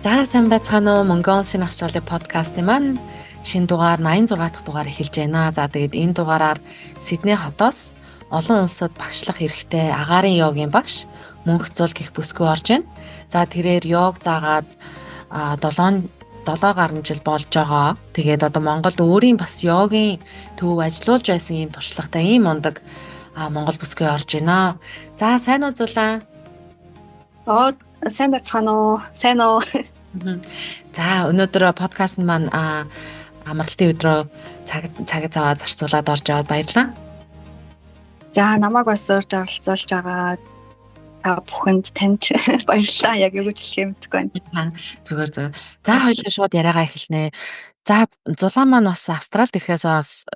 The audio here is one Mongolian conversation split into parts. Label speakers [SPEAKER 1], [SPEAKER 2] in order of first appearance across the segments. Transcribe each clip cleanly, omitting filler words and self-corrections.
[SPEAKER 1] За, сайн байцгаана уу? Mongolian Australia подкастын маань шинэ дугаар, 86 дахь дугаар эхэлж байна. За, тэгээд энэ дугаараар Сидней хотоос олон улсад багшлах эрхтэй агаарын йогийн багш Мөнх Зул гэх бүсгүй орж байна. За, тэрээр йог заагаад 7 7 гаруй жил болж байгаа. Тэгээд одоо Монголд өөрийн бас йогийн төв ажилуулж байсан ийм туршлагатай, ийм мундаг Монгол бүсгүй орж байна. За, сайн уу, Зулаа?
[SPEAKER 2] Оо, сайн байцгаана уу? Сайн уу?
[SPEAKER 1] За, өнөөдөр подкаст маань амралтын өдрөө цаг цаг зав зарцуулаад орж аваад баярлалаа.
[SPEAKER 2] За, намайг бас урьж оролцуулж байгаа та бүхэнд, танд баярлалаа. Яг юу гэж хэлэх юм мэдэхгүй
[SPEAKER 1] байна. Зүгээр зүгээр. За, хоёулаа шууд яриагаа эхэлнэ. За, Зулаа маань бас Австралид ирэхээс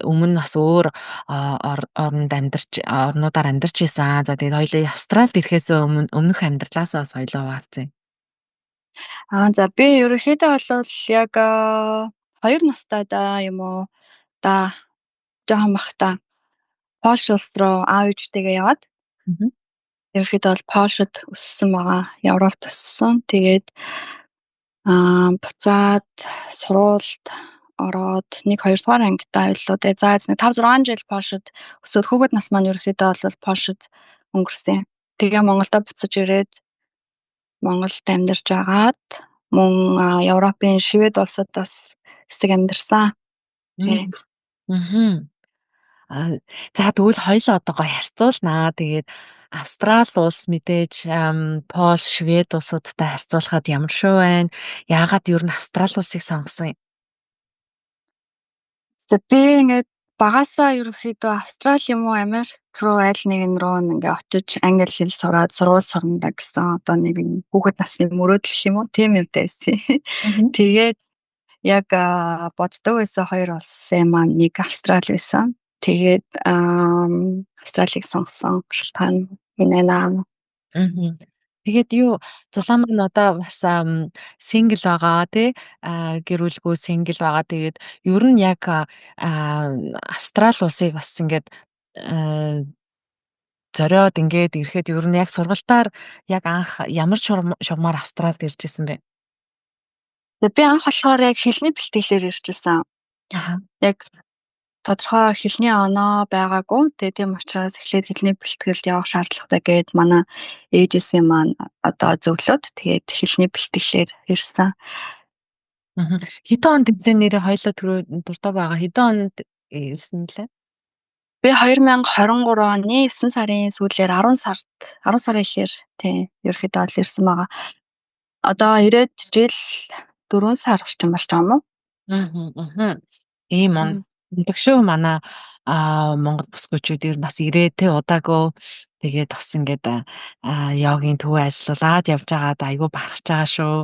[SPEAKER 1] өмнө бас өөр оронд амьдарч, орнуудаар амьдарч исэн. За, тэгээд хоёулаа Австралид ирэхээс өмнө өмнөх амьдралаасаа бас хоёулаа хуваалцъя.
[SPEAKER 2] За, би ерөнхийдөө бол яг 2 настай да юм уу да, жоохон байхдаа Польш улс руу аав ээжтэйгээ яваад, ерөнхийдөө бол Польшид өссөн байгаа. Европт өссөн. Тэгээд буцаад сургуульд ороод 1 2 дугаар ангидаа байлуу дээ. За, 5 6 жил Польшид өсөөд, хүүхэд нас маань ерөнхийдөө бол Польшид өнгөрсөн. Тэгээ Монголдо буцаж ирээд, Монголд амьдарч агаад, мөн Европын Швед улсад бас хэсэг амьдарсан.
[SPEAKER 1] За, тэгвэл хоёулаа одоо гоё харьцуулнаа. Тэгээд Австрали улс мэдээж Польш, Швед улсуудтай харьцуулахад ямар шүү байна? Яагаад ер нь Австрали улсыг сонгосон юм?
[SPEAKER 2] За, би ингээд багасаа ерөнхийдөө Австрали юм уу, Америк руу, аль нэгэн рүү ингээ очиж англи хэл сураад сургууль сурна гэсэн одоо нэг юм хүүхэд насны мөрөөдөл юм уу, тийм юмтай байсан. Тэгээд яг боддог байсан хоёр улсын маань нэг Австрали байсан. Тэгээд Австралиг сонгосон шалтгаан энэ байна.
[SPEAKER 1] Тэгээд юу, Зулаа маань одоо бас single байгаа, тий, гэр бүлгүй single байгаа. Тэгээд ер нь яг Австрали улсыг бас ингээд зориод ингээд ирэхэд ер нь яг сургалтаар яг анх ямар шугамаар Австралид ирж исэн бэ?
[SPEAKER 2] Би анх болохоор яг хэлний бэлтгэлээр ирж исэн. Яг тодорхой хэлний оноо байгаагүй. Тэгээ тийм учраас эхлээд хэлний бэлтгэлд явах шаардлагатай гээд манай ээжээсээ маань одоо зөвлөөд, тэгээд хэлний бэлтгэлээр ирсэн.
[SPEAKER 1] Хэдэн онд ирлээ нэрээ, хоёулаа түрүү дуртаагүй байгаа. Хэдэн онд ирсэн блэ?
[SPEAKER 2] Би 2023 оны 9 сарын сүүлээр, 10 сард, 10 сарын ихээр, тийм, ерөнхийдөө л ирсэн байгаа. Одоо ирээд жил 4 сар орчим болж байгаа юм уу?
[SPEAKER 1] Аа. Ийм мундаг шүү манай Монгол бүсгүйчүүд ер бас ирээд те удаагүй, тэгээд бас ингээд йогийн төв ажиллуулад явж байгаад айгүй бахархаж байгаа шүү.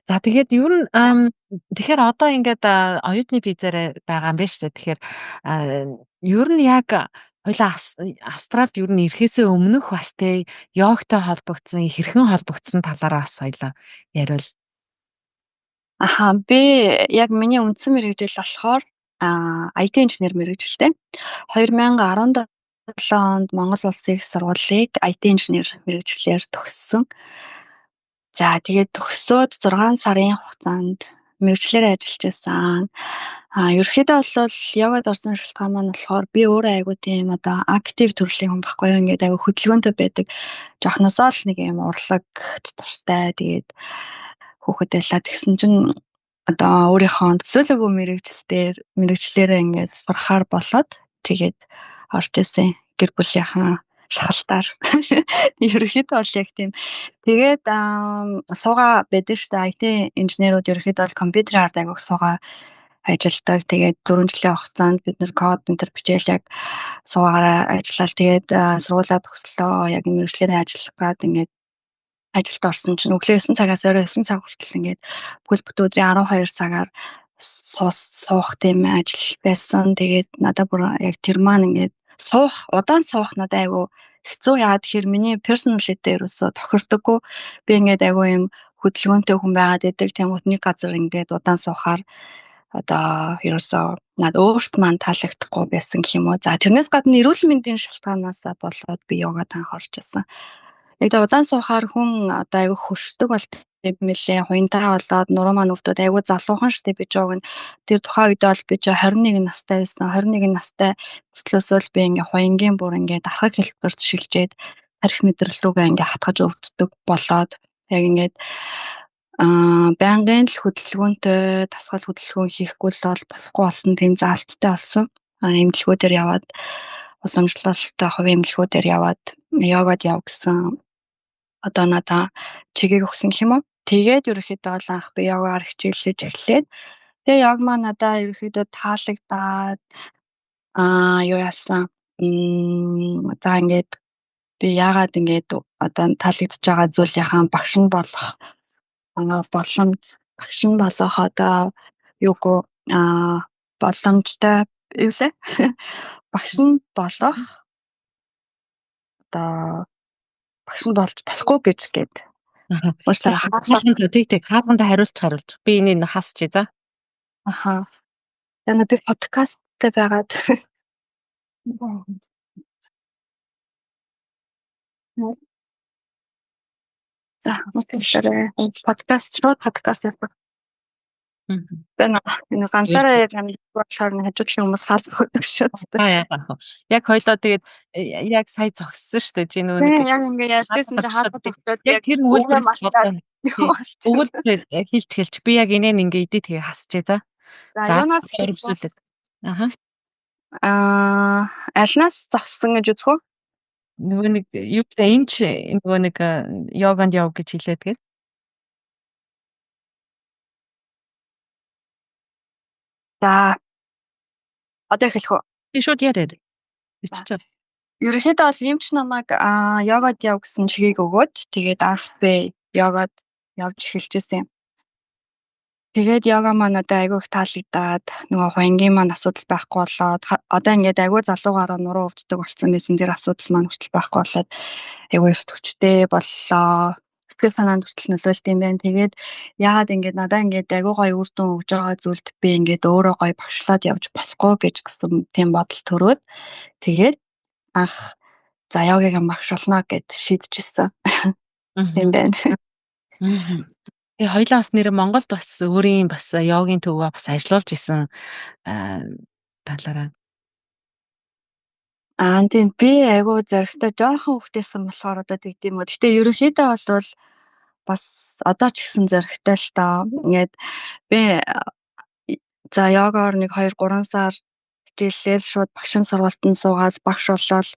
[SPEAKER 1] За, тэгээд ер нь тэгэхээр одоо ингээд оюутны визээр байгаа юм байна шүү дээ. Тэгэхээр ер нь яг хоёулаа Австралид ер нь ирэхээсээ өмнөх бас те йогтой холбогдсон, хэрхэн холбогдсон талаараа бас хоёулаа яриул.
[SPEAKER 2] Аха, би яг миний үндсэн мэргэжил болохоор IT инженер мэргэжилтэй. 2017 онд Монгол Улсын их сургуулийг IT инженер мэргэжлээр төгссөн. За, тэгээд төгсөөд 6 сарын хугацаанд мэргэжлээрээ ажиллаж байсан. Ерөнхийдөө бол йогад орсон шалтгаан маань болохоор би өөрөө айгүй тийм одоо active төрлийн хүн байхгүй юу? Ингээд айгүй хөдөлгөөнтэй байдаг. Жохносоо л нэг юм урлагт дуртай. Тэгээд хүүхэд байлаа. Тэгсэн чинь одоо өөрийнхөө төсөөлөөгүй мэргэжлээрээ ингээд сурахаар болоод, тэгээд орж исэн, гэр бүлийнхаа шахалтаар. Ерөнхийдөө бол яг тийм. Тэгээд суугаа байдаг шүү дээ. IT инженерүүд ерөнхийдөө бол компьютерийн ард айгүйх суугаа ажилладаг. Тэгээд 4 жилийн хугацаанд бид нар код энэ тэр бичээл яг суугаараа ажиллаад, тэгээд сургуулаа төгслөө, яг мэргэжлээрээ ажиллах гад ингээд ажилд орсон чинь өглөө 9 цагаас орой 9 цаг хүртэл ингээд бүхэл бүтэн өдрийн 12 цагаар суух тийм ажил байсан. Тэгээд надад бүр яг тэр маань ингээд суух, удаан суух надад айгүй хэцүү. Яагаад тэгэхээр миний personality ерөөсөө тохирдоггүй. Би ингээд айгүй юм хөдөлгөөнтэй хүн байгаад байдаг. Тэнгүүт нэг газар ингээд удаан суухаар одоо ерөөсөө над өөрт маань таалагдахгүй байсан гэх юм уу. За, тэрнээс гадна эрүүл мэндийн шалтгаанаас болоод би йогад анх орж исэн. Яг л удаан суухаар хүн одоо айгүй хөшдөг болт юм лээ. Хуянтаа болоод нуруу маань өвдөд айгүй залуухан штэ би жоо гэн. Тэр тухайн үед бол би жоо 21 настай байсан. 21 настай хүртлөөсөө л би ингээ хуянгийн бүр ингээ дархаг хэлбэрт шилжээд тарих мэдрэл рүүгээ ингээ хатгаж өвддөг болоод яг ингээд байнгын л хөдөлгөөнтэй дасгал хөдөлгөөн хийхгүй л бол болохгүй болсон тийм заалттай болсон. Эмнэлгүүдээр яваад уламжлалт хувийн эмнэлгүүдээр яваад йогад яв гэсэн одоо надаа чигийг өгсөн гэх юм уу. Тэгээд ерөнхийдөө бол анх би йогаар хичээллэж эхлээд тэгээ йог маань надаа ерөнхийдөө таалагдаад юу яасан за ингээд би яагаад ингээд одоо таалагдж байгаа зүйлийнхаа багш нь болох боломж багш нь болох одоо юугүй боломжтой юу лээ багш нь болох одоо багш нь болж болохгүй гэж гээд уучлаарай
[SPEAKER 1] хаалганд тэг хаалгандаа хариулчих. Би энийг хасчих за.
[SPEAKER 2] Аха. Яна би подкасттай байгаад За, уучлаарай. Подкаст шууд подкаст явах. Би нэг ганцаараа яг амьд болохоор нэг хажуудлын хүмүүс хаасах өгдөг шүү
[SPEAKER 1] дээ. Яг хоёлоо тэгээд яг сая зогссон шүү дээ. Чи нөгөө
[SPEAKER 2] нэг яг ингээ ярьж байсан чи хаасах өгдөг.
[SPEAKER 1] Яг тэр өгүүлбэр өгүүлбэрээр хэлж би яг энэ ингээ идэ тэгээ хасчээ за.
[SPEAKER 2] За, юунаас
[SPEAKER 1] өргөсүүлээд. Аха.
[SPEAKER 2] Альнаас зогссон гэж үзэх үү?
[SPEAKER 1] Нөгөө нэг юу гэдэг энэ ч нөгөө нэг йоганд яв гэж хэлээд гээд.
[SPEAKER 2] За. Одоо эхлэх үү?
[SPEAKER 1] Би шууд яриад. Бичиж.
[SPEAKER 2] Ерөнхийдөө бол эмч намайг йогад яв гэсэн чигийг өгөөд тэгээд анх би йогад явж эхэлжсэн юм. Тэгээд йога маань надад айгүй их таалагдаад нөгөө хуянгийн маань асуудал байхгүй болоод одоо ингээд айгүй залуугаараа нуруу өвддөг болсон байсан тэр асуудал маань хүртэл байхгүй болоод айгүй эрт хүчтэй боллоо. Сэтгэл санаанд хүртэл нөлөөлт юм байна. Тэгээд яагаад ингээд надаа ингээд айгүй гоё үр дүн өгж байгаа зүйлд би ингээд өөрөө гоё багшлаад явж болохгүй гэж гэсэн тийм бодол төрөөд тэгээд анх за йогагийн багш болно гэд шийдчихсэн. Тийм байна.
[SPEAKER 1] Тэгээ хоёлаа бас нэр Монголд бас өөрийн бас йогийн төвөө бас ажиллуулж исэн талаараа.
[SPEAKER 2] Тийм би айгүй зоригтой жоохон хүүхдээсэн болохоор одоо тэгдэм үү. Гэтэ ерөнхийдөө бол бас одоо ч гэсэн зоригтой л доо. Ингээд би за йогаар нэг 2 3 сар хичээллээл шууд багшин сургалтанд суугаад багш болоод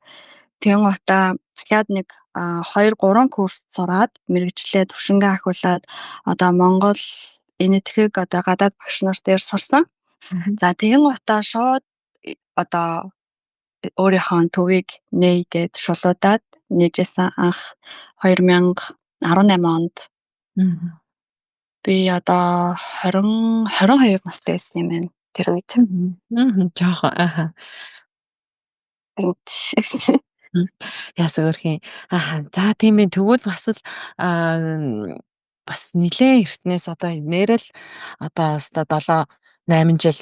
[SPEAKER 2] тэгэн утаа дахиад нэг 2 3 курс сураад мэргэжлээ төвшингээ ахиулаад одоо Монгол энэтхэг одоо гадаад багш нар дээр сурсан. За тэгэн утаа шууд одоо өөрийнхөө төвийг нээ гэд шулуудаад нээжсэн анх 2018 онд. Би одоо 20 22 настай байсан юм байна тэр үед.
[SPEAKER 1] Жоохон ааха. Яасан өөрхийн. Аа за тийм ээ. Тэгвэл бас л бас нилээн эртнээс одоо нэрэл одоо өстой 7 8 жил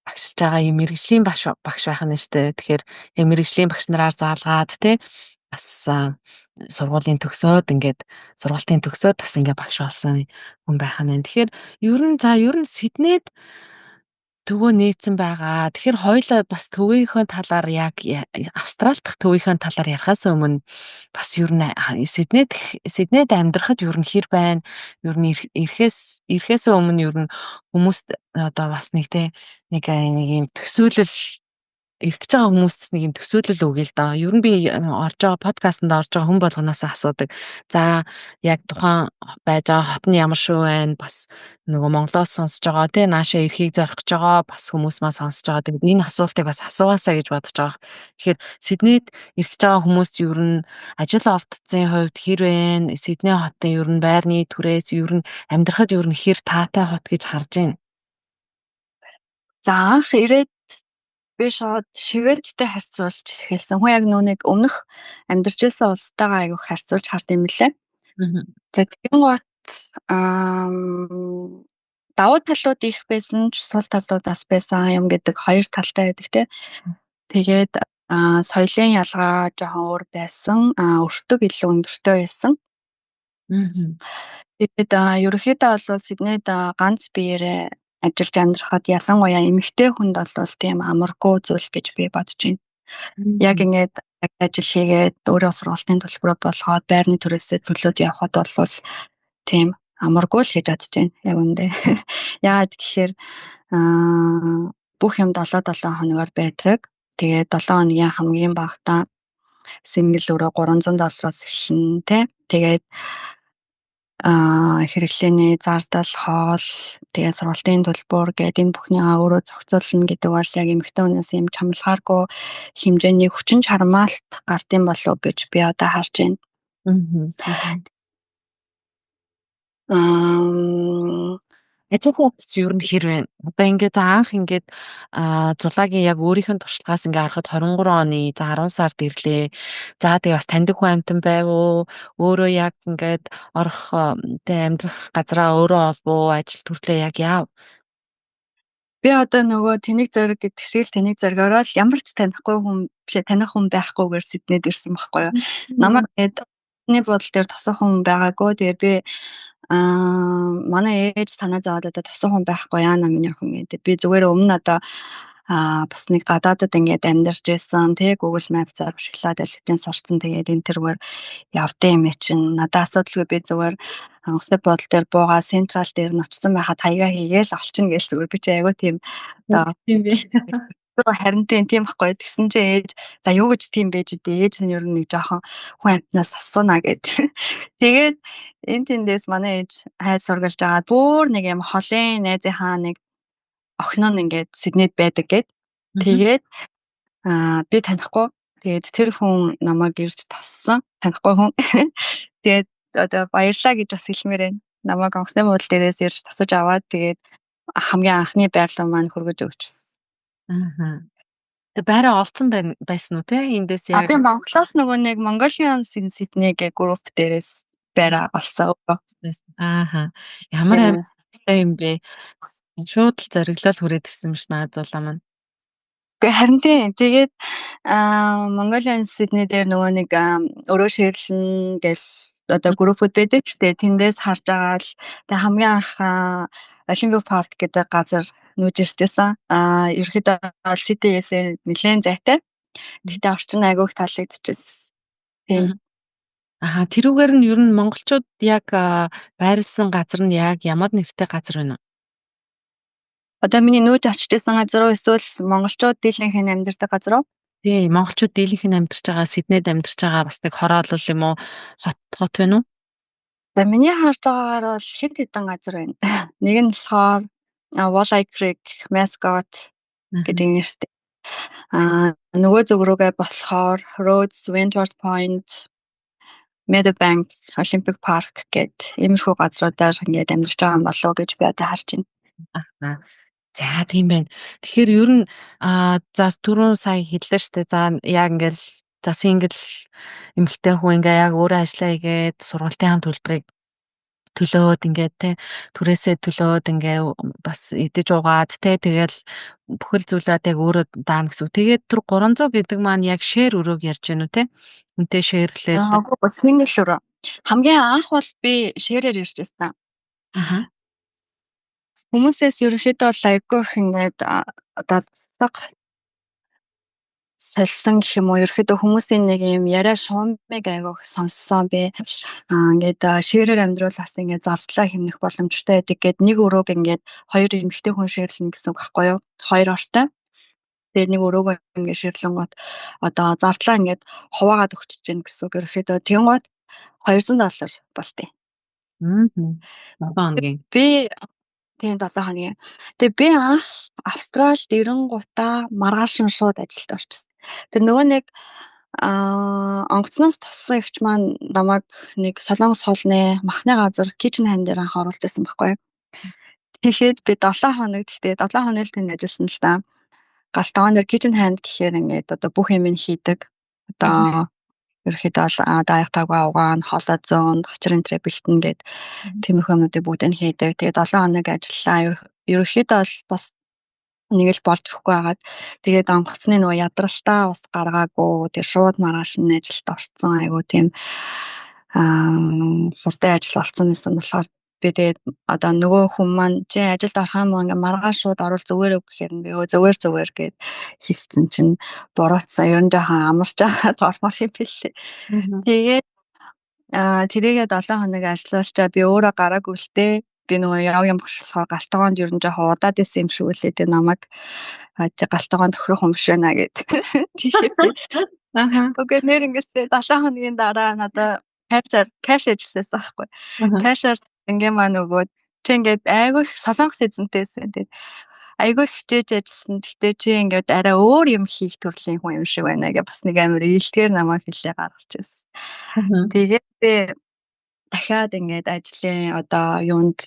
[SPEAKER 1] багшилж байгаа юм мэргэжлийн багш байх нь шүү дээ. Тэгэхээр яг мэргэжлийн багш нараар заалгаад тий бас сургуулийн төгсөөд ингээд сургалтын төгсөөд бас ингээд багш болсон хүн байх нь. Тэгэхээр ер нь за ер нь Сиднейд төвөө нээсэн байгаа. Тэгэхээр хоёулаа бас төвийнхөө талаар яг Австрали дахь төвийнхөө талаар ярихаас өмнө бас ер нь Сиднейд амьдрахад ер нь хэр байна? Ер нь ирэхээс өмнө ер нь хүмүүст одоо бас нэг те нэг нэг юм төсөөлөл ирэх гэж байгаа хүмүүст нэг юм төсөөлөл өгье л доо. Ер нь би орж байгаа подкастэнд орж байгаа хүн болгоноос асуудаг. За яг тухайн байж байгаа хот нь ямар шүү байна? Бас нөгөө Монголоос сонсож байгаа тий наашаа ирэхийг зорих гэж байгаа бас хүмүүс маань сонсож байгаа. Тэгээд энэ асуултыг бас асуугаасаа гэж бодож байгаа. Тэгэхээр Сиднейд ирэх гэж байгаа хүмүүст ер нь ажил олдсон хувьд хэр вэ? Сидней хотын ер нь байрны түрээс ер нь амьдрахад ер нь хэр таатай хот гэж харж байна?
[SPEAKER 2] За анх ирээд би шууд Шведтэй харьцуулж эхэлсэн. Хүн яг нөө нэг өмнөх амьдарч байсан улстайгаа айгүйх харьцуулж хард юм лээ. За тэгэн гот давуу талууд их байсан ч сул талууд бас байсан юм гэдэг хоёр талтай байдаг те. Тэгээд Соёлын ялгаа жоохон өөр байсан. Өртөг илүү өндөртэй байсан. Тэгээд ерөнхийдөө бол Сиднейд ганц биеэрээ ажиллаж амьдрахад, ялангуяа эмэгтэй хүнд бол тийм амаргүй зүйл гэж би бодож байна. Яг ингээд ажил хийгээд, өөрөө сургалтын төлбөрөө болгоод, байрны түрээсээ төлөөд явхад бол тийм амаргүй л хийж чадаж байна яг үнэндээ. Яагаад гэхээр бүх юм 7 7 хоногор байдаг. Тэгээд 7 хоногийн хамгийн багадаа single өрөө 300 доллароос эхэлнэ те. Тэгээд хэрэглээний зардал, хоол, тэгээд сургалтын төлбөр гээд энэ бүхнийг өөрөө зохицуулна гэдэг бол яг эмэгтэй хүнээс ийм чамлахааргүй хэмжээний хүчин чармаалт гардыг болов гэж би одоо харж байна.
[SPEAKER 1] Ажил явц ер нь хэр вэ? Одоо ингээд за анх ингээд Зулаагийн яг өөрийнх нь туршлагаас ингээд харахад 23 оны за 10 сард ирлээ. За, тэгээ бас таньдаг хүн амьтан байв уу? Өөрөө яг ингээд орох тэ амьдрах газраа өөрөө олов уу? Ажил төрлөө яг яав?
[SPEAKER 2] Би одоо нөгөө тэнэг зориг гэдэг шиг л тэнэг зоригоороо л ямар ч танихгүй хүн биш, таних хүн байхгүйгээр Сиднейд ирсэн байхгүй юу. Намайг ингээд буудал дээр тосох хүн байгаагүй. Тэгээ би манай ээж санаа зовоод, одоо тосон хүн байхгүй яана миний охин гэдэг. Би зүгээр өмнө одоо бас нэг гадаадад ингээд амьдарч байсан тий, Google Maps-аар ашиглаад аль хэдийн сурцсан, тэгээд энэ тэргээр явдсан юм чинь надад асуудалгүй, би зүгээр онгоцны буудал дээр буугаа, Central дээр нь очсон байхад хаягаа хийгээл олчихно гээл зүгээр би чи айгүй тийм
[SPEAKER 1] одоо тийм бэ.
[SPEAKER 2] Харин тийм байхгүй. Тэгсэн чинь ээж за юу гэж тийм байж дээ. Ээж нь ер нь нэг жоохон хүн амьтнаас асууна гэд. Тэгээд энэ тэндээс манай ээж хайж сургалж байгаа, бүр нэг юм холын найзынхаа нэг охин нь ингээд Сиднейд байдаг гэд. Тэгээд би танихгүй. Тэгээд тэр хүн намайг ирж тассан. Танихгүй хүн. Тэгээд одоо баярлаа гэж бас хэлмээр байна. Намайг онгоцны буудал дээрээс ирж тасаж аваад, тэгээд хамгийн анхны байрлал маань хүргэж өгчихсөн.
[SPEAKER 1] Аа. Тэгээ байраа олцсон байна байсан уу те, эндээс яг?
[SPEAKER 2] Би Монголоос нөгөө нэг Mongolian Sydney гэх групп дээрээс байраа олсон.
[SPEAKER 1] Ааха. Ямар амартай юм бэ? Шууд л зориглол хүрээд ирсэн биш маа Зулаа маань.
[SPEAKER 2] Гэхдээ харин тийм. Тэгээд Mongolian Sydney дээр нөгөө нэг өрөө share лэн гэл одоо группүүд байдаг шүү дээ. Тэндээс харж байгаа л тэг хамгийн анх Olympic Park гэдэг газар нүүж ирж байсан. Ерөөхдөө бол city-гээс нэлээд зайтай. Гэхдээ орчин айгүй их таалагдчихсан. Тийм.
[SPEAKER 1] Аа, тэрүүгээр нь ер нь монголчууд яг байрлсан газар нь яг ямар нэртэй газар байна вэ?
[SPEAKER 2] Одоо миний нүүж очиж исэн газар уу, эсвэл монголчууд дийлэнх нь амьдардаг газар уу?
[SPEAKER 1] Тий, монголчууд дийлэнх нь амьдарч байгаа, Сиднейд амьдарч байгаа бас нэг хороолол юм уу? Хот хот байна уу?
[SPEAKER 2] За, миний харж байгаагаар бол хэд хэдэн газар байна. Нэг нь болохоор Wolli Creek, Mascot гэдэг нэртэй. Нөгөө зүг рүүгээ болохоор Rhodes, Wentworth Point, Meadowbank, Olympic Park гэд иймэрхүү газруудаар ингээд амьдарч байгаа юм болов уу гэж би одоо харж байна.
[SPEAKER 1] Аа. За, тийм байна. Тэгэхээр ер нь за түрүүн сая хэллээ штэ. За, яг ингээл за single эмэгтэй хүн ингээ яг өөрөө ажиллаа хийгээд, сургалтын төлбөрийг төлөөд, ингээд те түрээсээ төлөөд, ингээ бас идэж уугаад те, тэгэл бүхэл зүйлээ яг өөрөө даана гэсэн үг. Тэгээд тэр 300 гэдэг маань яг share өрөөг ярьж байна уу те? Хүнтэй share лээд.
[SPEAKER 2] Аа, single өрөө. Хамгийн анх бол би share ээр ирж байсан. Хүмүүсээс ерөнхийдөө бол айгүй их ингээд одоо туршлага сольсон гэх юм уу, ерөнхийдөө хүмүүсийн нэг юм яриа шуумыг айгүй их сонссон би. Ингээд share ээр амьдрал бас ингээд зардлаа хэмнэх боломжтой байдаг гэд, нэг өрөөг ингээд хоёр эмэгтэй хүн share лэнэ гэсэн үг байхгүй юу? Хоёр ортой. Тэгээд нэг өрөөгөө ингээд share лэнгүүт одоо зардлаа ингээд хуваагаад өгчөж гин гэсэн үг ерөнхийдөө. Тэгэнгүүт 200 доллар болтыг.
[SPEAKER 1] Аа. 7 хоногийн.
[SPEAKER 2] Би тийм, 7 хоногийн. Тэгээ би анх Австралид ирэнгуутаа маргааш нь шууд ажилд орчихсон. Тэр нөгөө нэг онгоцноос тоссон эгч маань намайг нэг солонгос хоолны махны газар kitchen hand дээр анх оруулж байсан байхгүй юу. Тэгэхээр би 7 хоног, гэхдээ 7 хоног л тэнд ажилласан л да. Гал тогоон дээр kitchen hand гэхээр ингээд одоо бүх юм нь хийдэг. Одоо ерөнхийдөө бол даяг тагваа угаана, хоолой зөөн, хачир энэ тэрээ бэлтэнэ гэд тиймэрхүү юмнуудыг бүгдийг нь хийдэг. Тэгээд 7 хоног ажиллалаа. Ерөнхийдөө бол бас Нэг л болж өгөхгүй хагаад тэгээд онгоцны нөгөө ядралтаа ус гаргаагүй, тэгээд шууд маргааш нь ажилд орцсон, айгу тийм хурдан ажил болсон байсан болохоор би тэгээд одоо нөгөө хүн маань чи ажилд орох юм уу, ингээ маргааш шууд орвол зүгээр үү гэхээр би өө зүгээр зүгээр гэд хэлсэн чинь буруутсан, ер нь жоохон амарч байгаад ормоор юм билээ. Тэгээд тэрийгээ 7 хоног ажиллуулчаа би өөрөө гараагүй л дээ. Би нөгөө йогийн багш болохоор гал тогоонд ер нь жоохон удаад исэн юм шиг үлээ. Тэгээ намайг чи гал тогоон тохирох юм биш байна гэд. Тэгэхээр би үгүй нэр ингээс 7 хоногийн дараа надаа cash ажилласан байхгүй. Cash-аар ингээ маань өгөөд чи ингээд айгүй солонгос эзэнтэйсэн. Тэгээд айгүй хичээж ажилласан. Гэхдээ чи ингээд арай өөр юм хийх төрлийн хүн юм шиг байна гэ бас нэг амар ээлтгэр намайг хэлээ гаргаж ирсэн. Тэгээд би дахиад ингээд ажлын одоо юунд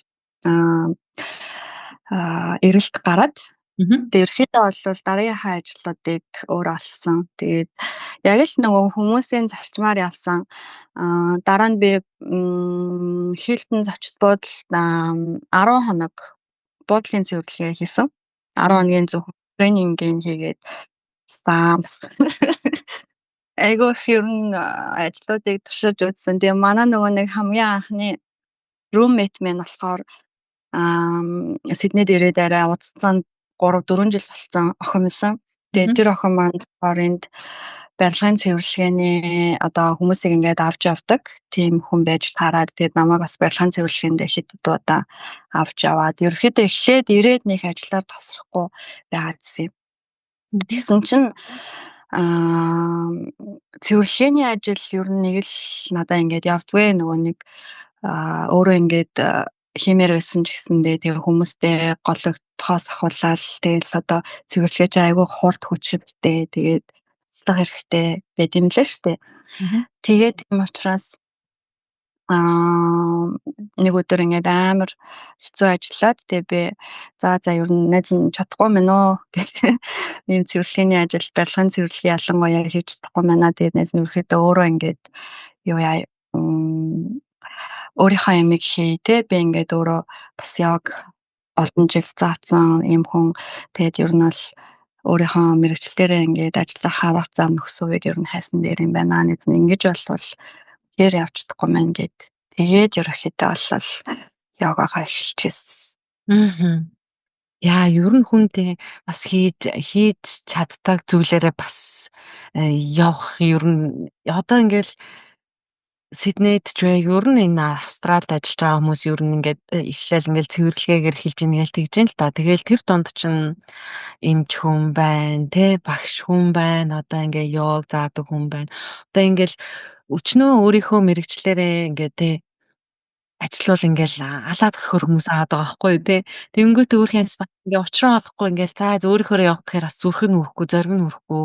[SPEAKER 2] эрэлт гараад тэгээд ерөнхийдөө бол дараагийнхаа ажлуудыг өөр олсон. Тэгээд яг л нөгөө хүмүүсийн зарчмаар явсан. Дараа нь би Хилтон зочид буудалд 10 хоног буудлын цэвэрлэгээ хийсэн. 10 хоногийн зөвхөн тренингийг хийгээд баам. Айгүй их ер нь ажлуудыг туршиж үзсэн. Тэгээ манай нөгөө нэг хамгийн анхны roommate минь болохоор Сиднейд ирээд арай удацсан 3 4 жил болсон охин байсан. Тэгээд тэр охин маань болохоор энд барилгын цэвэрлэгээний одоо хүмүүсийг ингээд авч явдаг тийм хүн байж таарад тэгээд намайг бас барилгын цэвэрлэгээнд хэд удаа авч яваад ерөнхийдөө эхлээд ирээд нэг ажиллаар тасрахгүй байгаадсэн юм. Тэгсэн чинь цэвэрлэгээний ажил ер нь нэг л надаа ингээд явдгүй, нөгөө нэг өөрөө ингээд хиймээр байсан ч гэсэндээ тэгээ хүмүүстэй гологдохоос ахуулаад тэгэл одоо цэвэрлэгээ чи айгүй хурд хүчтэй, тэгээд туслах хэрэгтэй байд юм лээ штэ. Тэгээд тийм учраас нэг өдөр ингээд амар хэцүү ажиллаад тэгээ би за за ер нь найз нь чадахгүй мэн үү гэх ийм цэвэрлэгээний ажил, барилгын цэвэрлэгээ ялангуяа хийж чадахгүй байна. Тэгээд найз нь ерөөхдөө өөрөө ингээд юу яа өөрийнхөө ямиг хий те, би ингээд өөрөө бас яг олон жил заасан юм хүн, тэгээд ер нь бол өөрийнхөө мэргэжлээрээ ингээд ажиллах арга зам нөхсөвийг ер нь хайсан дээр юм байна. Найз нь ингэж болвол тэр явж чадахгүй мэн гэд. Тэгээд ерөнхийдөө бол йогагаа эхэлчихсэн.
[SPEAKER 1] Яа, ер нь хүнтэй бас хийж хийж чаддаг зүйлээрээ бас явах ер нь одоо ингээл Сиднейд ч бай, ер нь энэ Австралид ажиллаж байгаа хүмүүс ер нь ингээд эхлээл ингээл цэвэрлэгээгээр эхэлж ийн гээл тэгж ийн л та. Тэгэл тэр дунд чинь эмч хүн байна, тэ багш хүн байна, одоо ингээ йог заадаг хүн байна. Одоо ингээл өчнөө өөрийнхөө мэргэжлээрээ ингээ тэ ажиллавал ингээл алаад өгөхөр хүмүүс аваад байгаа байхгүй юу те. Тэнгүүт өөрхийн бас ингээ учраа олохгүй ингээл за өөрийнхөөрөө явах гэхээр бас зүрх нь хүрэхгүй, зориг нь хүрэхгүй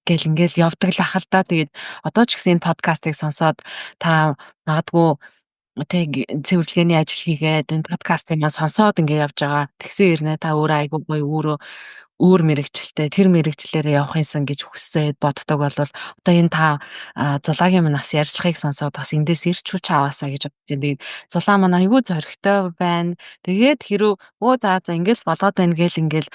[SPEAKER 1] гэл ингээл явдаг л ах л да. Тэгээд одоо ч гэсэн энэ подкастыг сонсоод та магадгүй тэг цэвэрлэгээний ажил хийгээд энэ подкастыг маань сонсоод ингээ явж байгаа. Тэгсэн хэрнээ та өөрөө айгүй гоё өөрөө өөр мэргэжилтэй тэр мэргэжлээрээ явах юмсан гэж хүсээд боддог бол одоо энэ та Зулаагийн минь бас ярьцлагыг сонсоод бас эндээс ирч хүч аваасаа гэж бодож байна. Тэгээд Зулаа маань айгүй зоригтой байна. Тэгээд хэрв өө за за ингээл болоод байна гээл ингээл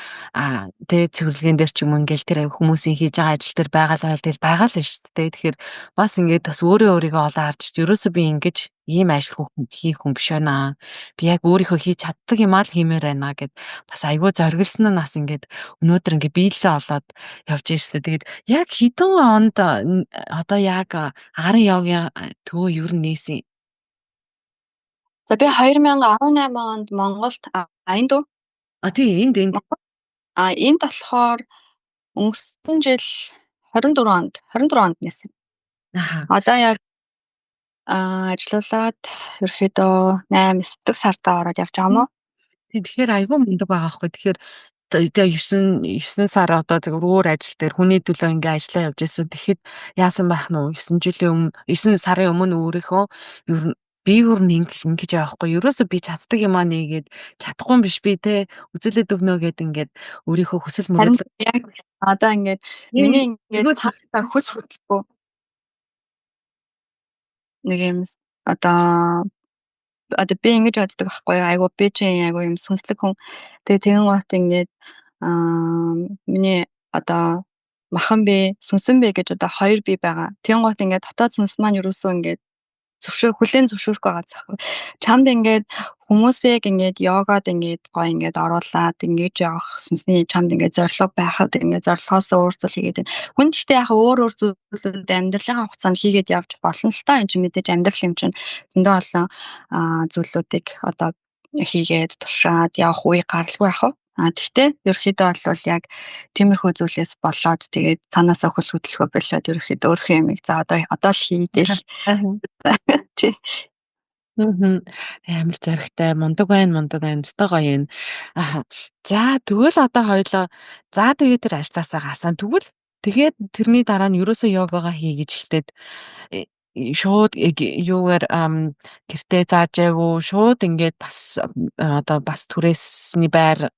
[SPEAKER 1] тэгээд цэвэрлэгээн дээр ч юм уу ингээл тэр хүмүүсийн хийж байгаа ажил дээр байгаа л байл тэгэл байгаа л шүү дээ. Тэгэхээр бас ингээд бас өөрөө өөрийгөө олон харж ерөөсөө би ингэж ийм ажил хийх хүн биш байна. Би яг өөрийнхөө хийж чаддаг юмаа л хиймээр байна гэд бас айгүй зориглосон нь бас ингээд өнөөдөр ингээд биелэлээ олоод явж штэ. Тэгээд яг хэдэн онд одоо яг агарын йогийн төв ер нь нээсэн?
[SPEAKER 2] За би 2018 онд Монголд энд үү?
[SPEAKER 1] А тий энд энд.
[SPEAKER 2] А энд болохоор өнгөрсөн жил 24 онд 24 онд нээсэн. Одоо яг ажиллаулаад ерөөхдөө 8 9 дэх сартаа ороод явж байгаа юм уу?
[SPEAKER 1] Тэгэхээр айгүй мундаг байгаа байхгүй. Тэгэхээр тэгээ 9 сар одоо зөвхөн өөр ажил дээр хүний төлөө ингээ ажиллаа явж исэн. Тэгэхэд яасан байх нь вэ? 9 жилийн өмнө 9 сарын өмнө өөрийнхөө ер нь би өөр нь ингэж явахгүй. Ерөөсөө би чаддаг юмаа нэгээд чадахгүй юм биш би те үзүүлээд өгнө гэд ингээд өөрийнхөө хүсэл мөрөөдөл
[SPEAKER 2] яг одоо ингээд миний ингээд цаашдаа хөл хөдлөхгүй нэг юм одоо би ингэж боддог байхгүй юу? Айгу би чи айгу юм сүнслэг хүн. Тэгээ тэгэн гут ингээд Миний одоо махан бие, сүнсэн бие гэж одоо хоёр бие байгаа. Тэнгуут ингээд дотоод сүнс маань ерөөсөө ингээд хүлээн зөвшөөрөхгүй байгаа зах. Чамд ингээд хүмүүсийг ингээд йогад ингээд гоё ингээд оруулаад ингэж явах сүнсний чамд ингээд зорилго байхад ингээд зорилгоос өөр зүйл хийгээд байна. Хүн гэхдээ яг өөр өөр зүйлүүд амьдралынхаа хугацаанд хийгээд явж болно л та. Энэ чинь мэдээж амьдрал юм чинь зөндөө олон зүйлүүдийг одоо хийгээд туршаад явах үе гаралгүй яах вэ? Тэгтээ ерөөхдөө бол яг тиймэрхүү зүйлээс болоод тэгээд цаанаасаа хөл хөдөлгөө болоод ерөөхдөө өөрийнхөө юмыг за одоо л хийгээл. Тий.
[SPEAKER 1] Амар зоригтой, мундаг байна, мундаг байна. Өстой гоё юм. Аа. За, тэгвэл одоо хоёулаа за тэгээд тэр ажлаасаа гарсан. Тэгвэл тэгээд тэрний дараа нь ерөөсөө йогагаа хий гэж эхлээд шууд юугаар гэртээ зааж байв уу? Шууд ингээд бас одоо бас түрээсний байр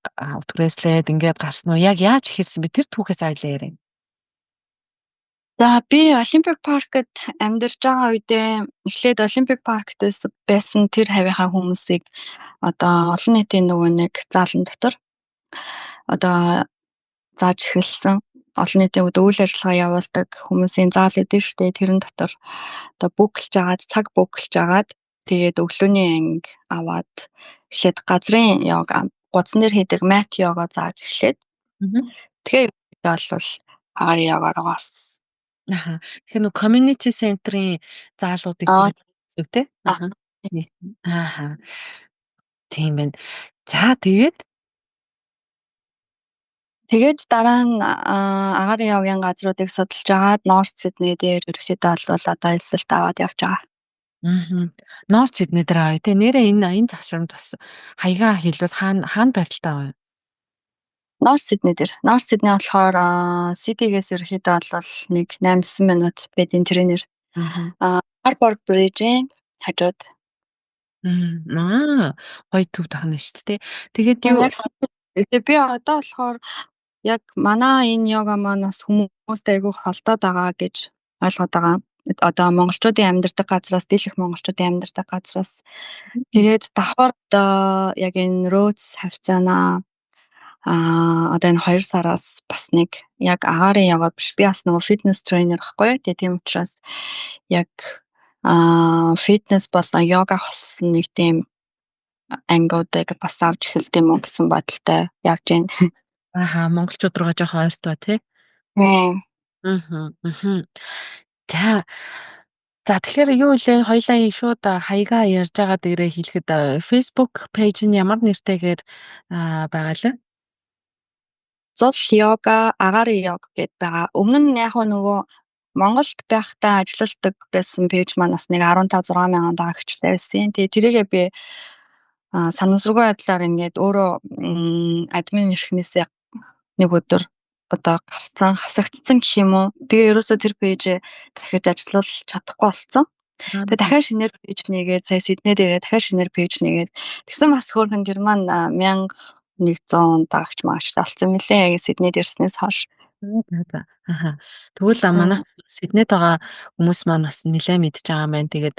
[SPEAKER 1] түрээслээд ингээд гарсан уу? Яг яаж эхэлсэн бэ? Тэр түүхээс хоёлаа яриа.
[SPEAKER 2] За, би Олимпик паркт амьдарч байгаа үедээ эхлээд Олимпик парктээс байсан тэр хавийнхаа хүмүүсийг одоо олон нийтийн нөгөө нэг заалан дотор одоо зааж эхэлсэн. Олон нийтийн үйл ажиллагаа явуулдаг хүмүүсийн заал өгдөн шүү дээ. Тэрэн дотор одоо book лж агаад, цаг book лж агаад тэгээд өглөөний анги аваад эхлээд газрын йога, гудсан дээр хийдэг mat йога зааж эхлээд тэгээ бол агаарын йога руу орсон.
[SPEAKER 1] Аха. Тэгэхээр нөгөө community center-ийн заалуудыг тэр тий? Аха. Аха. Тийм байна. За, тэгээд
[SPEAKER 2] Тэгээд дараа нь агаарын йогийн газруудыг судалж агаад North Sydney дээр ерөөхдөө бол одоо элсэлт аваад явж байгаа.
[SPEAKER 1] North Sydney дээр аваа тий. Нэрээ энэ завшрамд бас хаягаа хэлбэл хаана байралтай байгаа юм?
[SPEAKER 2] North Sydney дээр. North Sydney болохоор City-гээс ерөөхдөө бол нэг 8-9 минут байдгийн тренер. Harbour Bridge-ийн хажууд.
[SPEAKER 1] Аа, гоё төв тахна шүү дээ. Тэгээд юу
[SPEAKER 2] Тэгээ би одоо болохоор яг манай энэ йога маань бас хүмүүст айгүй холдоод байгаа гэж ойлгоод байгаа. Одоо монголчуудын амьдардаг газраас, дийлэх монголчуудын амьдардаг газраас. Тэгээд давхар одоо яг энэ Rhodes хавьцаанаа одоо энэ 2 сараас бас нэг яг агаарын йога биш, би бас нөгөө fitness trainer байхгүй юу. Тэгээ тийм учраас яг фитнес болон йога хоссон нэг тийм ангиудыг бас авч эхэлдэг юм уу гэсэн бодолтой явж байна.
[SPEAKER 1] Аха, монголчууд руугаа жоохон ойртоо тий.
[SPEAKER 2] Тийм.
[SPEAKER 1] За. За, тэгэхээр юу вэ? Хоёлаа шууд хаягаа ярьж байгаа дээрээ хэлэхэд Facebook page нь ямар нэртэйгээр байгаа лээ?
[SPEAKER 2] Зул йога, агаарын йог гэд байгаа. Өмнө нь яг нөгөө Монголд байхдаа ажилладаг байсан page маань бас нэг 15 6 мянган дагагчтай байсан. Тэгээ тэрийгээ би санамсаргүй байдлаар ингээд өөрөө админ эрхнээсээ нэг өдөр одоо гарцсан, хасагдсан гэх юм уу. Тэгээ ерөөсөө тэр page ээ дахиж ажиллуулж чадахгүй болцсон. Тэгээ дахиад шинээр page нээгээд сая Сидней дээрээ дахиад шинээр page нээгээд тэгсэн бас хөөрхөн тэр маань 1100 дагагч магчтай болсон мөлий яг Сиднейд ирснээс хойш.
[SPEAKER 1] Аха. Тэгвэл манайх Сиднейд байгаа хүмүүс маань бас нэлээд мэдж байгаа юм байна. Тэгээд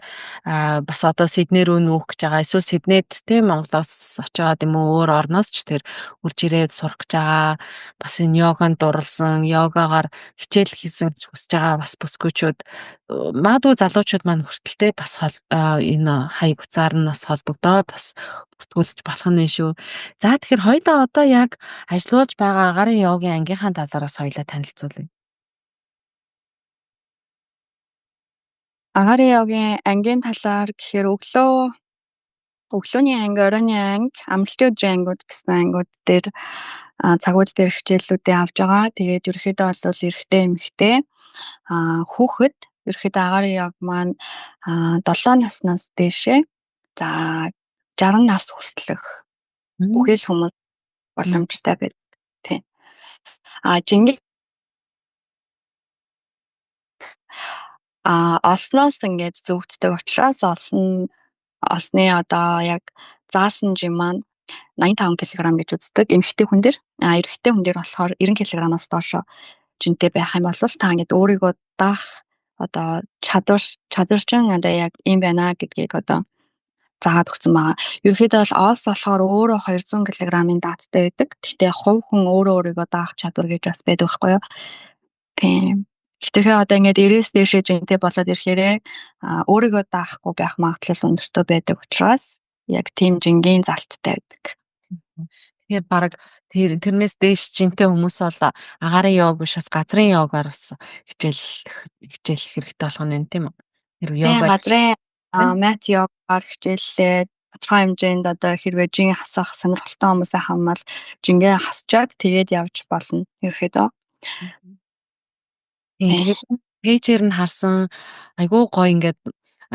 [SPEAKER 1] бас одоо Сидней рүү нүүх гэж байгаа. Эсвэл Сиднейд тийм Монголоос очиод юм уу өөр орноос ч тэр үрж ирээд сурах гэж байгаа. Бас энэ йоганд дурлсан, йогагаар хичээл хийсэн гэж хүсэж байгаа бас бүсгүйчүүд, магадгүй залуучууд маань хүртэлтэй бас энэ хаяг утсаар нь бас холбогдоод бас бүртгүүлж болох нь шүү. За, тэгэхээр хоёулаа одоо яг ажиллуулж байгаа агаарын йогийн ангийнхаа талаараас хоёулаа танилцуулъя.
[SPEAKER 2] Агаарын йогийн ангийн талаар гэхээр өглөөний анги, оройн анги, амралтын өдрийн ангиуд гэсэн ангиуд дээр цагууд дээр хичээллүүдээ авч байгаа. Тэгээд ерөнхийдөө бол эрэгтэй, эмэгтэй, хүүхэд ерөнхийдөө агаарын йог маань 7 наснаас дээшээ за 60 нас хүртэлх бүхэл хүмүүс боломжтой байдаг. Тийм. Жингээ олсноос ингээд зөвгддөг учраас олсны одоо яг заасан жим маань 85 кг гэж үздэг эмэгтэй хүн дээр. Эрэгтэй хүн дээр болохоор 90 кг-аас доошо жинтэй байх юм бол та ингээд өөрийгөө даах одоо чадвар чинь одоо яг ийм байна гэдгийг одоо заагаад өгсөн байгаа. Ерөнхийдөө бол олс болохоор өөрөө 200 кг-ын даацтай байдаг. Гэхдээ хувь хүн өөрөө өөрийгөө даах чадвар гэж бас байдаг байхгүй юу? Тийм. Хэтэрхий одоо ингээд 90-ээс дээшээ жинтэй болоод ирэхээрээ өөрийгөө даахгүй байх магадлал өндөртэй байдаг учраас яг тийм жингийн залттай байдаг.
[SPEAKER 1] Тэгэхээр бараг тэрнээс дээш жинтэй хүмүүс бол агаарын йог биш, бас газрын йогаар бас хичээллэх хэрэгтэй болох нь тийм үү? Тэр
[SPEAKER 2] йога газрын mat йогаар хичээллээ, тодорхой хэмжээнд одоо хэрвээ жин хасах сонирхолтой хүмүүсээ хаммал жингээ хасчаад тэгээд явж болно ерөөхдөө.
[SPEAKER 1] Тийм, тэгээд page ээр нь харсан, айгүй гоё, ингээд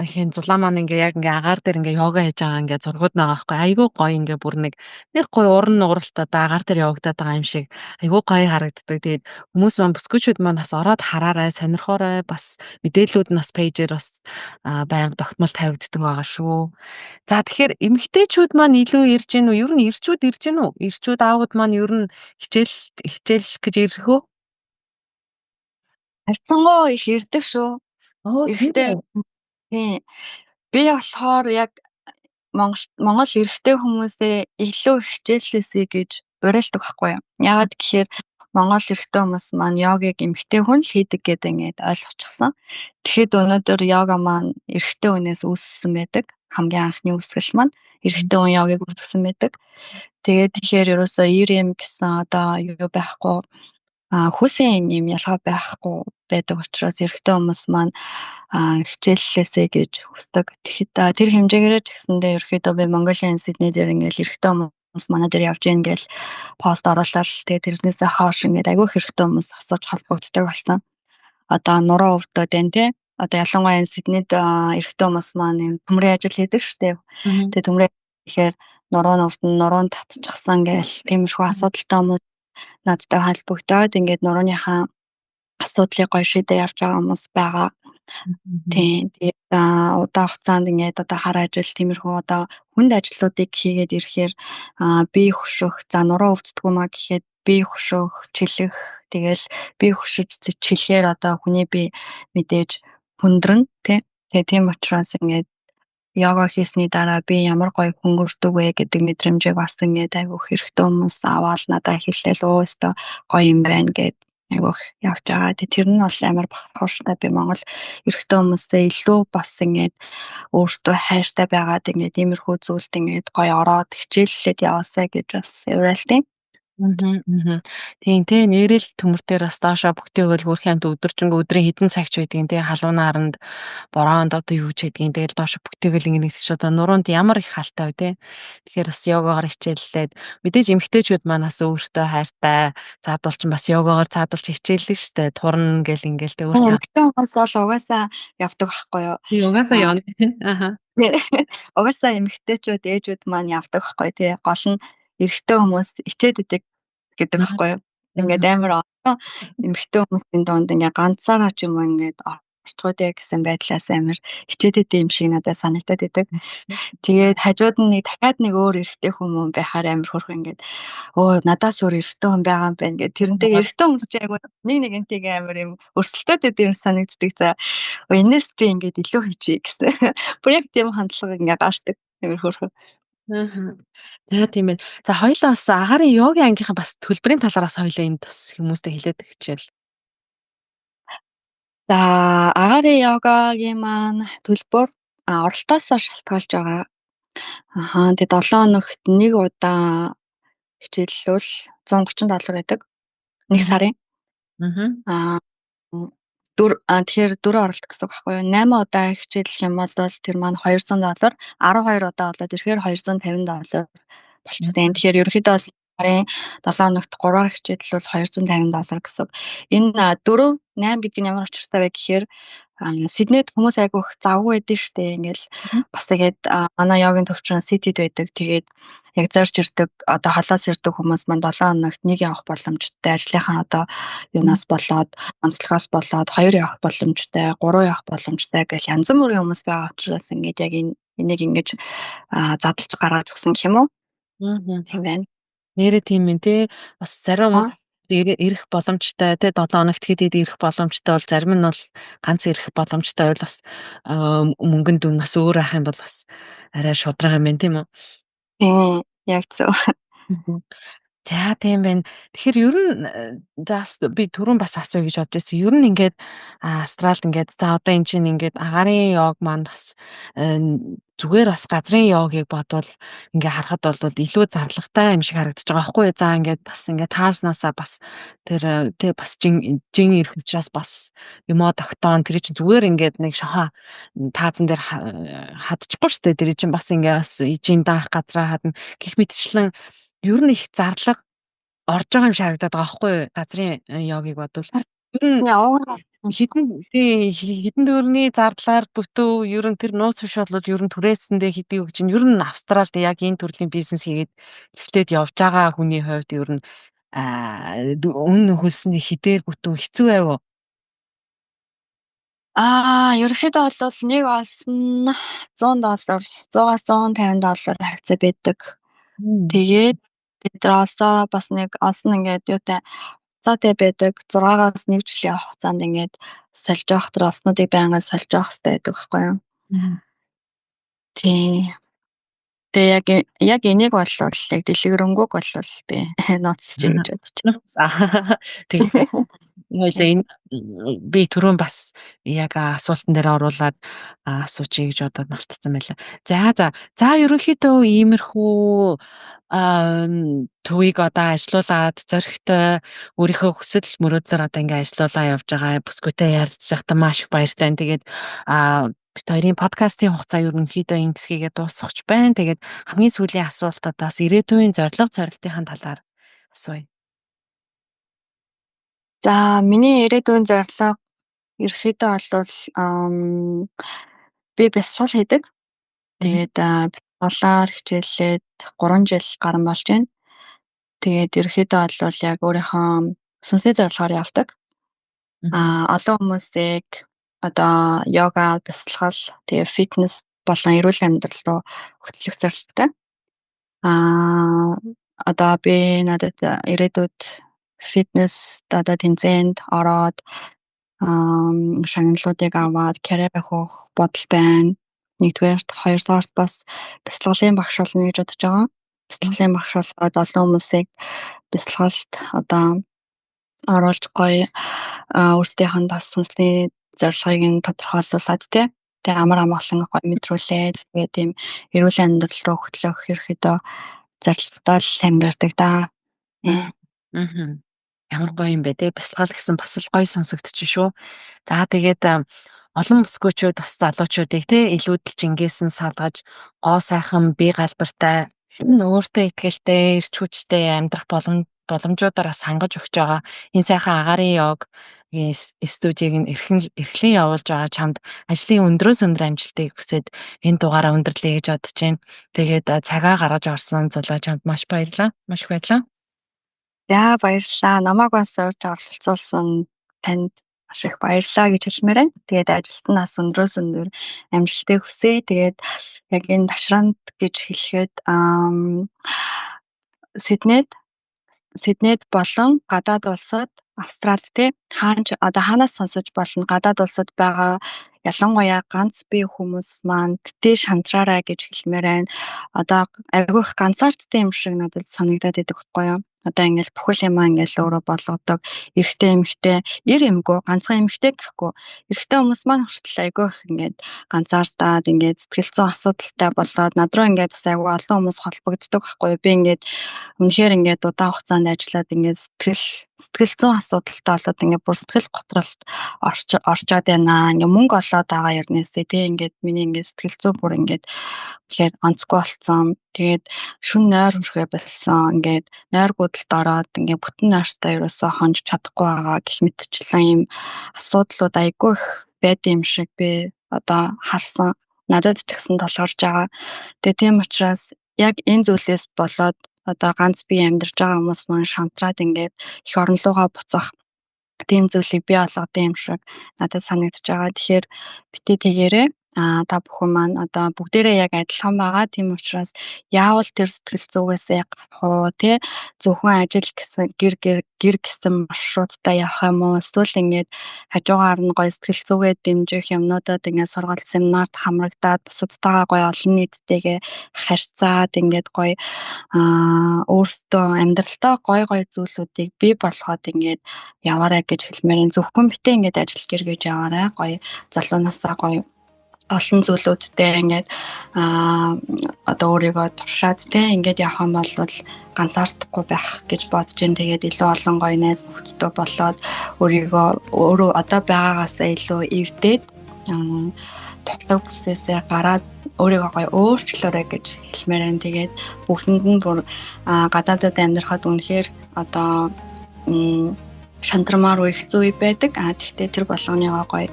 [SPEAKER 1] хин зулаа маань ингээ яг ингээ агаар дээр ингээ йога хийж байгаа ингээ зургууд байгаа байхгүй, айгүй гоё, ингээ бүр нэг гоё уран нууралтай одоо агаар дээр явагдаад байгаа юм шиг айгүй гоё харагддаг. Тэгээд хүмүүс маань, бүсгүүчүүд маань бас ороод хараарай, сонирхоорой. Бас мэдээллүүд нь бас page ээр бас байнга тогтмол тавигддаг байгаа шүү. За, тэгэхээр эмэгтэйчүүд маань илүү ирж гин үү? Ер нь эрчүүд ирж гин үү? Эрчүүд, аауд маань ер нь хичээллэх гэж ирэх үү?
[SPEAKER 2] Харьцангуй их ирдэг шүү.
[SPEAKER 1] Оо, тийм үү?
[SPEAKER 2] Тийм. Би болохоор яг Монгол эрэгтэй хүмүүсээ илүү хичээллээсэй гэж уриалдаг байхгүй юу. Яагаад гэхээр Монгол эрэгтэй хүмүүс маань йогыг эмэгтэй хүн л хийдэг гэдэг ингээд ойлгочихсон. Тэгэхэд өнөөдөр йога маань эрэгтэй хүнээс үүссэн байдаг. Хамгийн анхны үүсгэл маань эрэгтэй хүн йогыг үүсгэсэн байдаг. Тэгээд тэгэхээр ерөөсөө эр эм гэсэн одоо юу байхгүй, хүйсийн юм ялгаа байхгүй байдаг учраас эрэгтэй хүмүүс маань хичээллээсэй гэж хүсдэг. Тэгэхэд тэр хэмжээгээрээ ч гэсэндээ ерөөхдөө би Mongolian Sydney дээр ингээл эрэгтэй хүмүүс манай дээр явж гин гээл пост оруулаад, тэгээд тэрнээсээ хойш ингээд айгүй их эрэгтэй хүмүүс асууж холбогддог болсон. Одоо нуруу өвдөд байна те. Одоо ялангуяа Сиднейд эрэгтэй хүмүүс маань юм төмрийн ажил хийдэг штээ. Тэгээд төмрийн гэхээр нуруу нь өвдөн, нуруу нь татчихсан гээл тиймэрхүү асуудалтай хүмүүс надтай холбогдоод ингээд нурууныхаа асуудлыг гоё шийдээ явж байгаа хүмүүс байгаа. Тийм. Тэгээд удаан хугацаанд ингээд одоо хар ажил, тиймэрхүү одоо хүнд ажлуудыг хийгээд ирэхээр бие хөшөх, за нуруу өвддөг юм а гэхэд бие хөшөх, чилэх, тэгээл бие хөшөж чилэхээр одоо хүний бие мэдээж хүндрэн тий. Тэгээ тийм учраас ингээд йога хийсний дараа би ямар гоё хөнгөрдөг вэ гэдэг мэдрэмжийг бас ингээд айгүйх эрэгтэй хүмүүс аваад надад хэлээл өө ёстой гоё юм байна гэд айгүйх явж байгаа. Тэгээ тэр нь бол амар бахархууштай, би Монгол эрэгтэй хүмүүсээ илүү бас ингээд өөртөө хайртай байгаад ингээд иймэрхүү зүйлд ингээд гоё ороод хичээллээд яваасай гэж бас уриалдیں۔
[SPEAKER 1] Мгм. Тийм тий, нэрэл төмөр дээр бас доошоо бүтээгэл хөөрхөн амт өдөржингөө, өдрийн хэдэн цагч байдгийн тий, халуун наранд, бороонд, одоо юу ч байдгийн, тэгэл доошоо бүтээгэл ингэ нэгсэж чи одоо нуруунд ямар их халтай вэ тий. Тэгэхээр бас йогагаар хичээллээд, мэдээж эмэгтэйчүүд маань бас өөртөө хайртай цаадуул чинь бас йогагаар цаадуулч хичээллэн штэ, турна гэл ингээл тий өөртөө.
[SPEAKER 2] Эмэгтэй хүмүүс бол угаасаа явдаг байхгүй юу?
[SPEAKER 1] Тий, угаасаа явна. Аха.
[SPEAKER 2] Угаасаа эмэгтэйчүүд, ээжүүд маань явдаг байхгүй тий. Гол нь эрэгтэй хүмүүс ичээд идэг гэдэг байхгүй юу? Ингээд амар олон эмэгтэй хүмүүсийн дунд ингээ ганцаараа ч юм уу ингээд орчихгүй дээ гэсэн байдлаас амар хичээд идэв юм шиг надад санагдаад идэг. Тэгээд хажууд нь нэг дахиад нэг өөр эрэгтэй хүмүүс байхаар амар хөөрхөн, ингээд өө надаас өөр эрэгтэй хүн байгаа юм байна гэд, тэрнтэйг эрэгтэй хүмүүс чи айгу нэг нэгнтэйгээ амар юм өрсөлдөд идэв юм санагддаг. За, энэс би ингээд илүү хийчихье гэсэн. Бүр яг тийм хандлага ингээ гардаг, амар хөөрхөн.
[SPEAKER 1] Аа. За, тийм ээ. За, хоёулаа бас агаарын йогийн ангийнхаа бас төлбөрийн талаараас хоёулаа энд бас хүмүүстэй хэлээд өгчээл.
[SPEAKER 2] За, агаарын йогагийн маань төлбөр оролтоосоо шалтгаалж байгаа. Ахаа, тэгээ 7 хоногт нэг удаа хичээллүүл 130 доллар байдаг. Нэг сарын. Аа дүр а тэгэхээр дөрөв оролт гэсэн үг байхгүй юу? 8 удаа хичээллэх юм бол тэр маань 200 доллар, 12 удаа болоод ирэхээр 250 доллар болчихсон. Тэгэхээр ерөнхийдөө бол сарын 7 хоногт 3-аар хичээллүүл 250 доллар гэсэн үг. Энэ 4 8 гэдэг нь ямар учиртай вэ гэхээр Сиднейд хүмүүс айгүй их завгүй байдаг штэ. Ингээл бас тэгээд манай йогийн төвчин city д байдаг. Тэгээд яг зорж ирдэг, одоо холоос ирдэг хүмүүс маань 7 хоногт нэг явах боломжтой. Ажлынхаа одоо юунаас болоод, онцлогоос болоод хоёр явах боломжтой, гурван явах боломжтой гэх янз бүрийн хүмүүс байгаа учраас ингээд яг энэ энийг ингэж задлж гаргаж өгсөн гэх юм уу? Тийм байна.
[SPEAKER 1] Нээрээ тийм ээ те. Бас зарим хүмүүс Ирэх боломжтой те 7 хоногт хэд хэд ирэх боломжтой бол зарим нь бол ганц ирэх боломжтой бол бас мөнгөн дүн бас өөр байх юм бол бас арай шударга юм байна, тийм үү?
[SPEAKER 2] Тийм, яг зөв.
[SPEAKER 1] За, тийм байна. Тэгэхээр ер нь за бас би түрүүн бас асууя гэж бодож байсан. Ер нь ингээд Австралид ингээд за одоо эн чинь ингээд агаарын йог маань бас зүгээр бас газрын йогийг бодвол ингээ харахад бол илүү зарлагатай юм шиг харагдаж байгаа байхгүй юу? За, ингээд бас ингээд таазнаасаа бас тэр тэ бас жин жин ирэх учраас бас юмоо тогтоон тэр чинь зүгээр ингээд нэг шохоо таазан дээр хадчихгүй шүү дээ. Тэр чинь бас ингээ бас жин даах газраа хадна гэх мэтчлэн ер нь их зарлага орж байгаа юм шиг харагдаад байгаа байхгүй юу? Газрын йогийг бодвол. Ер нь хэдэн тий хэдэн төгрөгийн зардлаар бүтөв, ер нь тэр нууц биш бол ер нь түрээсэндээ хэдий өгч чинь ер нь Австралид яг энэ төрлийн бизнес хийгээд эхлээд явж байгаа хүний хувьд ер нь үн хөлсний хэдээр бүтөв, хэцүү байв уу?
[SPEAKER 2] Ерөнхийдөө бол нэг олсон 100 доллар, 100-аас 150 доллар хавьцаа байдаг. Тэгээд бид нар олсоо бас нэг олсон ингээд юутай хугацаатай байдаг. 6-аас 1 жилийн хугацаанд ингээд сольж явах тэр олснуудыг байнга сольж явах хэрэгтэй байдаг байхгүй юу? Тийм. Тэгээ яг энийг бол яг дэлгэрэнгүйг бол би нууцлж гэж бодож
[SPEAKER 1] байна. Тэгээд хоёлаа энэ би түрүүн бас яг асуултан дээр оруулаад асуучих гэж бодоод мартсан байлаа. За за. За, ерөнхийдөө иймэрхүү төвийг одоо ажилуулад зоригтой өөрийнхөө хүсэл мөрөөдлөөр одоо ингээ ажилуулаа явж байгаа бүсгүйтэй ярилцж байхдаа маш их баяртай. Тэгээд бид хоёрын подкастын хугацаа ерөнхийдөө энэ хэсгийгээ дуусгах байна. Тэгээд хамгийн сүүлийн асуултуудаас ирээдүйн зорилго зорилтынхаа талаар асууя.
[SPEAKER 2] За, миний ирээдүйн зорилго ерөнхийдөө бол би бясалгал хийдэг. Тэгээд бясалгалаар хичээллээд 3 жил гарan болж байна. Тэгээд ерөнхийдөө бол яг өөрийнхөө сүнсний зорилгоор явдаг. Олон хүмүүсийг одоо йога, бясалгал, тэгээ фитнес болон эрүүл амьдрал руу хөтлөх зорилготой. Одоо би надад ирээдүйд фитнес одоо тэмцээнд ороод шагналуудыг аваад карьераа хөөх бодол байна. Нэгдүгээрт, хоёрдугаарт бас бясалгалын багш болно гэж бодож байгаа. Бясалгалын багш болоод олон хүмүүсийг бясалгалд одоо оруулж гоё өөрсдийнх нь бас сүнсний зорилгыг нь тодорхойлуулад тий. Тэгээ амар амгалан гоё мэдрүүлээд тэгээд тийм эрүүл амьдрал руу хөтлөх ерөнхийдөө зорилготой л амьдардаг да.
[SPEAKER 1] Ямар гоё юм бэ те, бясалгал гэсэн бас л гоё сонсогдчих шүү. За, тэгээд олон бүсгүйчүүд бас залуучуудыг те илүүдэлж жингээсэн салгаж гоо сайхан бие галбартай, өөртөө итгэлтэй, эрч хүчтэй амьдрах боломжуудаар бас хангаж өгч байгаа энэ сайхан агаарын йогийн студийг нь эрхлэн явуулж байгаа чамд ажлын өндрөөс өндөр амжилтыг хүсээд энэ дугаараа өндөрлөе гэж бодож байна. Тэгээд цагаа гаргаж орсон Зулаа, чамд маш баярлалаа. Маш их баярлалаа.
[SPEAKER 2] За, баярлалаа. Намайг бас урьж оролцуулсан танд маш их баярлалаа гэж хэлмээр байна. Тэгээд ажилд нь бас өндрөөс өндөр амжилтыг хүсье. Тэгээд яг энэ ташраанд гэж хэлэхэд Сиднейд болон гадаад улсад, Австралид те хаанч одоо хаанаас сонсож болно, гадаад улсад байгаа ялангуяа ганц бие хүмүүс маань битгий шантраарай гэж хэлмээр байна. Одоо айгүй их ганцаардтай юм шиг надад санагдаад байдаг байхгүй юу? Одоо ингээл бүхэл юмаа ингээл өөрөө болгодог. Эрэгтэй эмэгтэй, эр эмгүү, ганцхан эмэгтэй гэхгүй. Эрэгтэй хүмүүс маань хүртэл айгүй их ингээд ганцаардаад ингээд сэтгэл зүйн асуудалтай болоод над руу ингээд бас айгүй олон хүмүүс холбогддог байхгүй юу? Би ингээд үнэхээр ингээд удаан хугацаанд ажиллаад ингээд сэтгэл зүйн асуудалтай болоод ингээд бүр сэтгэл готролд орчоод байна. Ингээд мөнгө олоод байгаа ернээсээ тий ингээд миний ингээд сэтгэл зүй бүр ингээд үнэхээр онцгүй болцсон. Тэгээд шөнө нойр хүрэхээ болсон. Ингээд нойр гүдэлд ороод ингээд бүтэн нойртой ерөөсөө хонж чадахгүй байгаа гэх мэтчлэн ийм асуудлууд айгүй их байдаг юм шиг би одоо харсан. Надад ч гэсэн тулгарч байгаа. Тэгээ тийм учраас яг энэ зүйлээс болоод одоо ганц бие амьдарч байгаа хүмүүс маань шантраад ингээд эх орон руугаа буцах тийм зүйлийг бий болгодог юм шиг надад санагдаж байгаа. Тэгэхээр битгий тэгээрэй. Та бүхэн маань одоо бүгдээрээ яг адилхан байгаа. Тийм учраас яавал тэр сэтгэл зүгээсээ гарах уу, тэ, зөвхөн ажил гэсэн гэр гэр гэр гэсэн маршруттай явах юм уу? Эсвэл ингээд хажуугаар нь гоё сэтгэл зүгээ дэмжих юмнуудад ингээд сургалт, семинарт хамрагдаад, бусадтайгаа гоё олон нийттэйгээ харьцаад, ингээд гоё өөртөө амьдралдаа гоё гоё зүйлүүдийг бий болгоод ингээд яваарай гэж хэлмээр байна. Зөвхөн битээ ингээд ажил гэр гэж яваарай. Гоё залуунаасаа гоё олон зүйлүүдтэй ингээд одоо өөрийгөө туршаад, те, ингээд явах юм бол ганцаардахгүй байх гэж бодож байна. Тэгээд илүү олон гоё найз нөхдөдөө болоод, өөрийгөө өөрөө одоо байгаагаасаа илүү эвдээд, тухлаг бүсээсээ гараад өөрийгөө гоё өөрчлөөрэй гэж хэлмээр байна. Тэгээд бүгдэнд нь бүр гадаадад амьдрахад үнэхээр одоо шантармаар үе, хэцүү үе байдаг. Тэгтээ тэр болгоныгоо гоё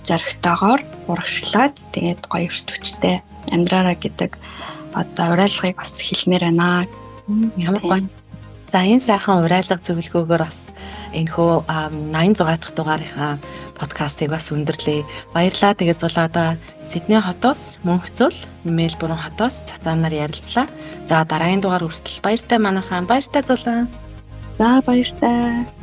[SPEAKER 2] зоригтойгоор урагшлаад, тэгээд гоё эрч хүчтэй амьдраараа гэдэг одоо уриалгыг бас хэлмээр байна.
[SPEAKER 1] Ямар гоё. За, энэ сайхан уриалга зөвлөгөөгөөр бас энэхүү 86 дахь дугаарынхаа подкастыг бас өндөрлөе. Баярлалаа. Тэгээд Зулаадаа Сидней хотоос, Мөнхцөл, Мельбурн хотоос цацаанаар ярилцлаа. За, дараагийн дугаар хүртэл баяртай, манайхаа. Баяртай, Зулаа.
[SPEAKER 2] За, баяртай.